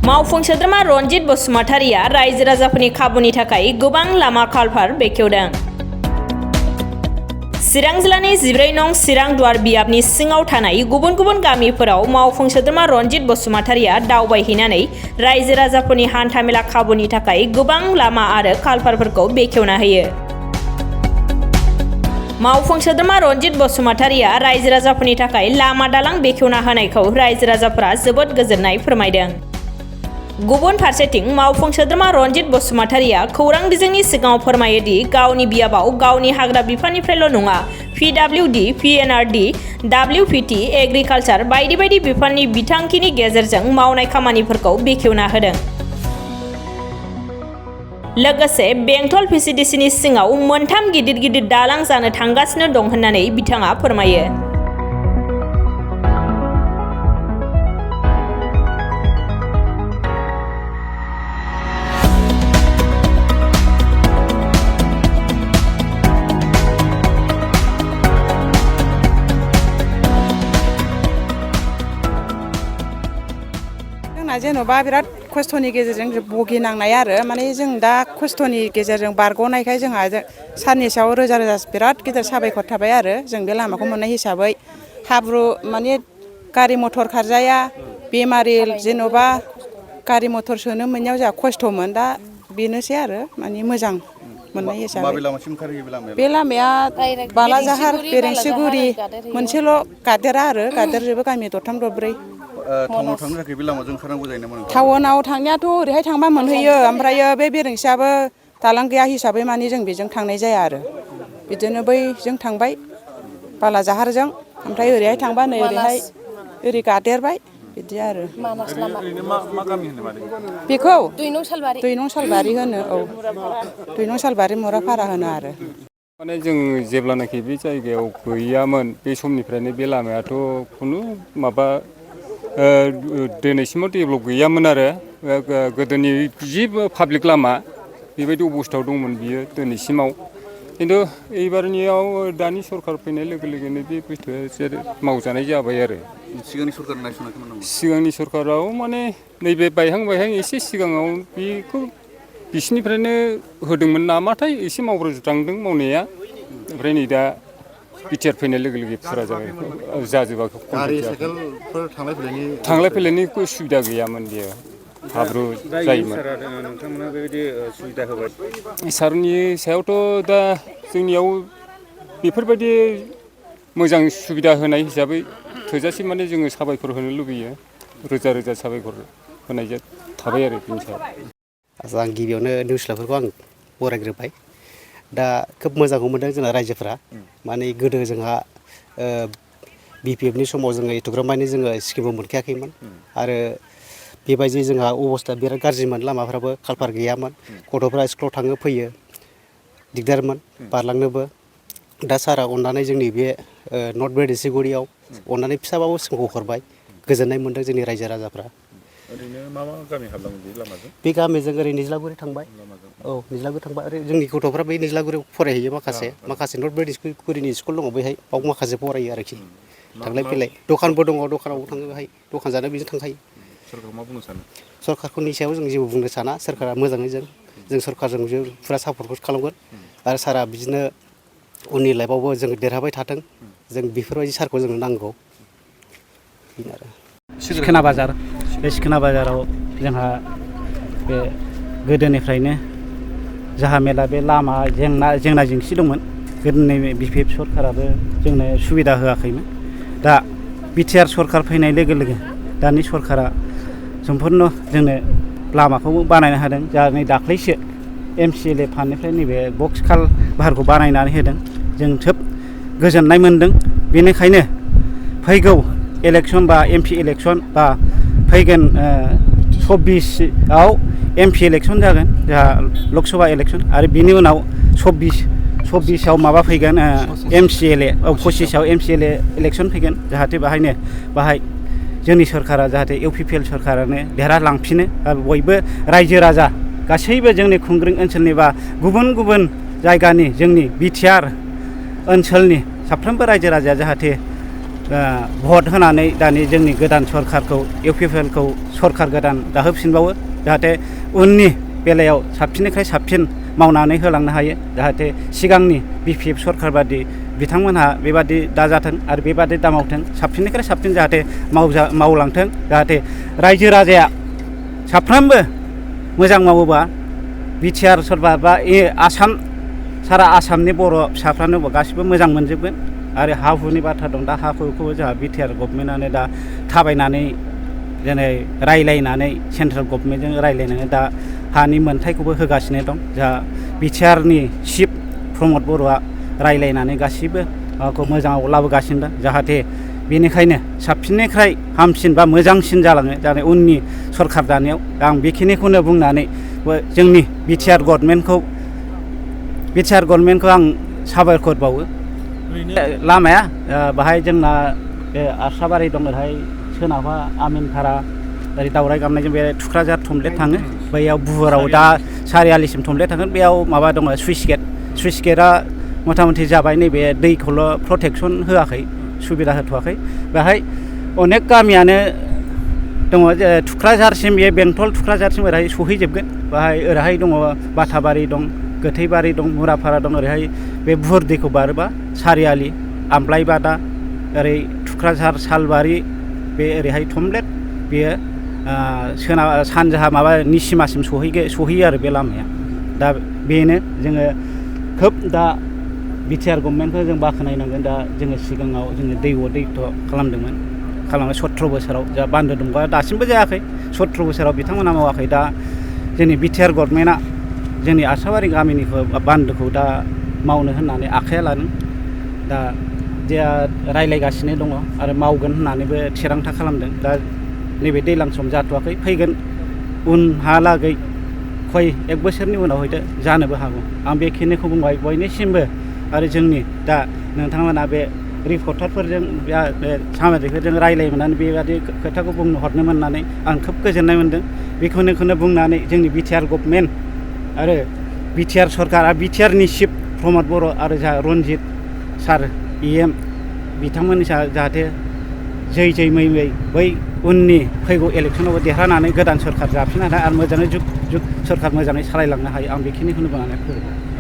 मावफुं सोद्रोमा रनजित बसुमतारिया रायजो राजाफोरनि खाबुनि थाखाय गोबां लामा खालभार बेखेवदों। चिरां जिल्लानि 14 नं चिरां दुवार बियाबनि सिङाव थानाय गुबुन गुबुन गामिफोराव मावफुं सोद्रोमा रनजित बसुमतारिया दावबायहैनानै रायजो राजाफोरनि हान्थामेला खाबुनि थाखाय गोबां लामा आरो खालभारफोरखौ बेखेवना होयो। मावफुं सोद्रोमा रनजित बसुमतारिया रायजो राजाफोरनि थाखाय लामा दालां बेखेवना होनायखौ रायजो राजाफोरा जोबोद गोजोननाय फोरमायदों। गुबुन फारसेथिं मावफुं सोद्रोमा रनजित बसुमतारिया खौरां बिजोंनि सिगाङाव फोरमायो दि गावनि बियाबाव गावनि हाग्रा बिफाननिफ्रायल' नङा PWD, PNRD, WPT, एग्रिकालचार बायदि बायदि बिफाननि बिथांखिनि गेजेरजों मावनाय खामानिफोरखौ बेखेवना होदों। लोगोसे बेंटल PCDCनि सिङाव 3 गिदिर गिदिर दालां जानो थांगासिनो दं होननानै बिथाङा फोरमायो। जेन'बा बिराद खस्थ'नि गेजेरजों भुगिनांनाय आरो माने जों दा खस्थ'नि गेजेरजों बारग'नायखाय जोंहा सारनि सायाव रोजा रोजा बिराद गिदिर साबायखर थाबाय आरो जों बे लामाखौ मोननाय हिसाबै। हाब्रु माने गारि मथर खारजाया, बेमारि जेन'बा गारि मथर सोनो मोननायाव जोंहा खस्थ'मोन, दा बेनोसै आरो माने मोजां मोननाय हिसाबै। बे लामाया बालाजाहार बेरेंसिगुरि मोनसेल' गादेरा आरो गादेरजोबो गामि दरथाम दरब्रै। टाउनाव थांनो थाखाय बे लामाजों ओंखारनांगौ जायो नामा? टाउनाव थांनायाथ' ओरैहाय थांबा मोनहैयो, ओमफ्रायो बे बेरेंसियाबो दालां गैया हिसाबै माने जों बेजों थांनाय जाया आरो बिदिनो बैजों थांबाय बालाजाहारजों, ओमफ्राय ओरैहाय थांबा नै ओरैहाय ओरै गादेरबाय बिदि आरो। बेखौ 2 नं सालबारि होनो। औ 2 नं सालबारि मुराफारा होनो आरो। माने जों जेब्लानाखि बे जायगायाव गैयामोन बे समनिफ्रायनो बे लामायाथ' खुनु माबा दिनैसिमाव डेभेलप गैयामोन आरो गोदोनि जि पाब्लिक लामा बेबायदि अबस्थायाव दंमोन बियो दिनैसिमाव। खिन्थु एबारनियाव दानि सरकार फैनाय लोगो लोगोनो बे बुस्थुआ मावजानाय जाबाय आरो। सिगांनि सरकार नायसनाखैमोन नामा? सिगांनि सरकाराव माने नैबे बायहां एसे सिगाङाव बेखौ बिसिनिफ्रायनो होदोंमोन नामाथाय, एसे मावग्रोज्रांदों मावनाया, ओमफ्राय नै दा बिटिआर फैनाय लोगो लोगो फुरा जाजोबाखै। थांलाय फैलायनि सुबिदा गैयामोन बेयो, हाब्रु जायोमोन। नोंथांमोना बेबायदि सुबिदा होबाय सारनि सायावथ' दा जोंनियाव बेफोरबायदि मोजां सुबिदा होनाय हिसाबै थोजासे माने जोङो साबायखर होनो लुबैयो, रोजा रोजा साबायखर होनाय थाबाय आरो बिनि सायाव। आं गिबियावनो निउस्लाफोरखौ आं बरायग्रोबाय। दा खोब मोजांखौ मोनदों जोंना रायजोफोरा, माने गोदो जोंहा BPFनि समाव जोङो एथ'ग्राम माने जोङो स्किमबो मोनखायाखैमोन आरो बेबायदि जोंहा अबस्था बिराद गाज्रिमोन, लामाफ्राबो कालभार गैयामोन, गथ'फ्रा स्कुलाव थाङो फैयो दिगदारमोन बारलांनोबो। दा सारा अननानै जोंनि बे नर्थ बेरेंसिगुरियाव अननानै फिसाबाबो स्किमखौ हरबाय, गोजोननाय मोनदों जोंनि रायजो राजाफ्रा। ओरैनो मा मा गामि हाबलाङो बे लामाजों? बे गामिजों ओरै निज्लागुरि थांबाय। औ निज्लागुरि थांबाय, आरो जोंनि गथ'फ्रा बै निज्लागुरियाव फरायहैयो माखासे नर्थ बेरेंसिगुरिनि स्कुल दङ बैहाय, बाव माखासे फरायो आरोखि। थांलाय फैलाय दखानबो दङ, दखानावबो थाङो बेहाय, दखान जानो बेजों थांखायो। सरकारखौ मा बुंनो सानो? सरकारफोरनि सायाव जों जेबो बुंनो साना, सरकारा मोजाङै जों सरकारजों फुरा सापर्ट खालामगोन आरो सारा बिदिनो उननि लाइफआवबो जों देरहाबाय थाथों, जों बेफोरबायदि सारखौ जोंनो नांगौ बेनो आरो। सिखोना बाजार, बे सिखोना बाजाराव जोंहा बे गोदोनिफ्रायनो जाहा मेला बे लामा जेंना जेंसि दंमोन। गोदोनि BPF सरकाराबो जोंनो सुबिदा होआखैमोन। दा बिटिआर सरकार फैनाय लोगो लोगो दानि सरकारा सम्पुर्ण जोंनो लामाखौ बानायना होदों। जा नै दाख्लैसो MCLA फान्डनिफ्राय नैबे बक्स कालभारखौ बानायनानै होदों, जों खोब गोजोननाय मोनदों। बेनिखायनो फैगौ इलेक्सन बा MP इलेक्सन बा फैगोन 26आव MP इलेक्सन जागोन जोंहा लकसभा इलेक्सन, आरो बिनि उनाव 26आव माबा फैगोन MCLA, 25आव MCLA इलेक्सन फैगोन। जाहाथे बाहाय जोंनि सरकारा जाहाथे UPPL सरकारानो देरहालांफिनो, बयबो रायजो राजा गासैबो जोंनि खुंग्रिं ओनसोलनि बा गुबुन गुबुन जायगानि जोंनि बिटिआर ओनसोलनि साफ्रोमबो रायजो राजाया जाहाथे भट होनानै दानि जोंनि गोदान सरखारखौ इउपिपिएलखौ सरखार गोदान दाहोफिनबावो जाहाथे उननि बेलायाव साबसिननिफ्राय साबसिन मावनानै होलांनो हायो जाहाथे सिगांनि बिपिएफ सरखार बादि बिथांमोनहा बेबादि दाजाथों आरो बेबादि दामावथों साबसिननिफ्राय साबसिन जाहाथे मावलांथों जाहाथे रायजो राजाया साफ्रोमबो मोजां मावोबा बिटिआर सरखार बा आसाम सारा आसामनि बर' फिसाफ्रानो गासिबो मोजां मोनजोबगोन आरो हा हुनि बाथ्रा दं दा हा हुखौबो जोंहा बिटिआर गभर्नमेन्टआनो दा थाबायनानै जेनै रायलायनानै सेन्ट्रेल गभर्नमेन्टजों रायलायनानै दा हानि मोनथायखौबो होगासिनो दं जोंहा बिटिआरनि चिफ प्रमद बर'आ रायलायनानै गासिबो माबाखौ मोजाङाव लाबोगासिनो दं जाहाथे बेनिखायनो साबसिननिफ्राय हामसिन बा मोजांसिन जालाङो जाहाथे उननि सरखार दानायाव आं बेखिनिखौनो बुंनानै जोंनि बिटिआर गभर्नमेन्टखौ आं साबायखर बावो लामाया बाहाय जोंना बे आरसाबारि दं ओरैहाय सोनाबहा आमिनफारा ओरै दावराय गामनायजों बे थुक्राझार थमब्लेट थाङो बैयाव बुहुराव दा सारियालिसिम थमब्लेट थांगोन बेयाव माबा दङ सुइस गेटआ मथा मथि जाबाय नैबे दैखौल' प्रटेकसन होआखै सुबिदा होथ'वाखै बेहाय अनेक गामियानो दङ थुक्राझारसिम बे बेंटल थुक्राझारसिम ओरैहाय सहैजोबगोन बाहाय ओरैहाय दङ बाथाबारि दं गोथैबारि दं मुराफारा दं ओरैहाय बे बुहुर दैखौ बारोबा सारियालि आमलाइबादा ओरै थुक्राझार सालबारि बे ओरैहाय थमब्लेट बेयो सानजाहा माबा निसिमासिम सहैयो आरो बे लामाया दा बेनो जोङो खोब दा बिटिआर गभर्नमेन्टखौ जों बाख्नायनांगोन दा जोङो सिगाङाव जोङो दैथ' खालामदोंमोन 17 बोसोराव जा बान्दो दंबा दासिमबो जायाखै 17 बोसोराव बिथांमोना मावाखै दा जोंनि बिटिआर गभर्नमेन्टआ जोंनि आरसाबारि गामिनिखौ बान्दोखौ दा मावनो होननानै आखाइया लादों दा रायलायगासिनो दङ आरो मावगोन होननानैबो थिरांथा खालामदों दा नैबे दैज्लां सम जाथ'वाखै फैगोन उनहालागै एक बोसोरनि उनाव हयथ' जानोबो हागौ आं बेखिनिखौ बुंबाय बयनिसिमबो आरो जोंनि दा नोंथांमोना बे रिपर्टारफोरजों बे सामाजिकफोरजों रायलाय मोननानै बेबादि खोथाखौ हरनो मोननानै आं खोब गोजोननाय मोन्दों बेखौनो बुंनानै जोंनि बिटिआर गभर्नमेन्ट आरो बिटिआर सरकार आरो बिटिआरनि चिफ प्रमद बर' आरो जोंहा रनजित सार EM बिथांमोननि जाहाथे जै मै बै उननि फैगौ इलेक्सनावबो देरहानानै गोदान सरखार जाफिननो हायो आरो मोजाङै जुग सरखार मोजाङै सालायलांनो हायो आं बेखिनिखौनो बुंनानै फोजोबबाय